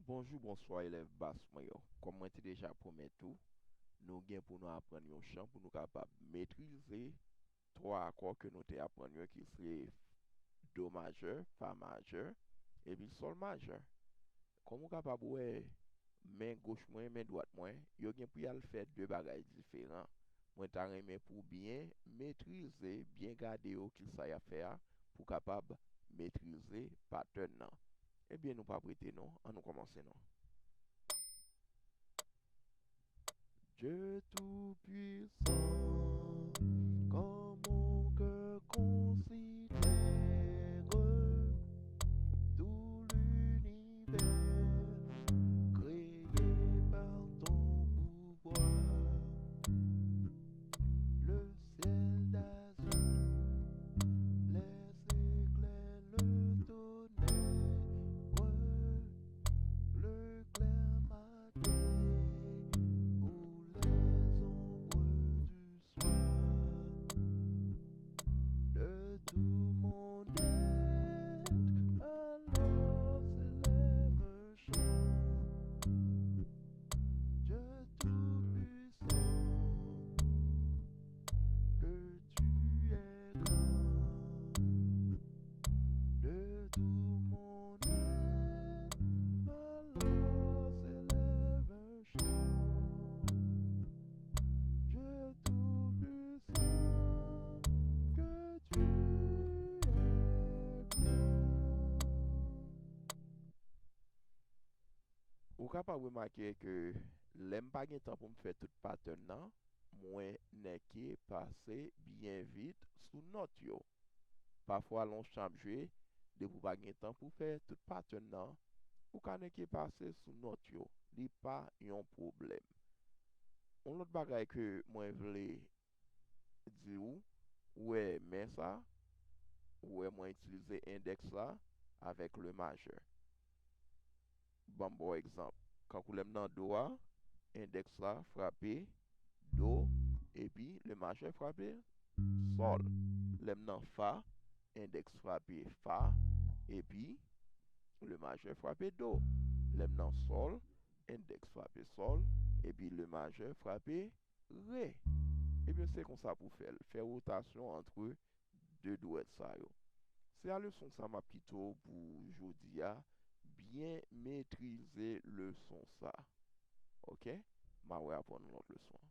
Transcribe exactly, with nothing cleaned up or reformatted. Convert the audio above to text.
Bonjou, bonswa, elèv bas mwen yo. Kòm mwen te deja pwomèt ou, nou gen pou nou aprann yon chan pou nou kapab metrize twa akò ke nou te aprann yo, ki se do majè, fa majè, epi sòl majè. Kòm ou kapab wè, men goch mwen, men dwat mwen, yo gen pou y al fè de bagay diferan. Mwen ta renmen pou w byen metrize, byen gade yo, kisa y ap fè a, pou w kapab metrize patèn nan. Ebyen, nou p ap rete non, an nou kòmanse non. Dieu Tout-Puissant, quand mon cœur considère tout l'univers créé par ton pouvoir, le ciel d'azur, les éclairs, le tonnerre, le clair matin ou les ombres du soir. De tout mon être, alors s'élève un chant. Dieu Tout-Puissant, que tu es grand. De tout mon être, alors s'élève un chant. Dieu Tout-Puissant, que tu es grand. Ou kapab remake ke lè m pa gen tan pou m fè tout patèn nan, mwen nèke pase byen vit sou nòt yo. Pafwa, lè yon chan ap jwe, depi w pa gen tan pou fè tout patèn nan, ou ka nèke pase sou nòt yo. Li pa yon pwoblèm. Yon lòt bagay ke mwen vle di w, ou wè men sa, ou wè mwen itilize endèks la avèk le majè. Ban m ba w egzanp. Kankou lè m nan do a, endèks la frape do, epi le majè frape sòl. Lè m nan fa, endèks frape fa, epi le majè frape do. Lè m nan sòl, endèks frape sòl, epi le majè frape re. Ebyen, se konsa pou fè l. Fè wotasyon ant de dwèt sa yo. Se a leson sa m ap kite w pou jodi a. Byen metrize leson sa. Oke? M a wè aprann yon lòt leson.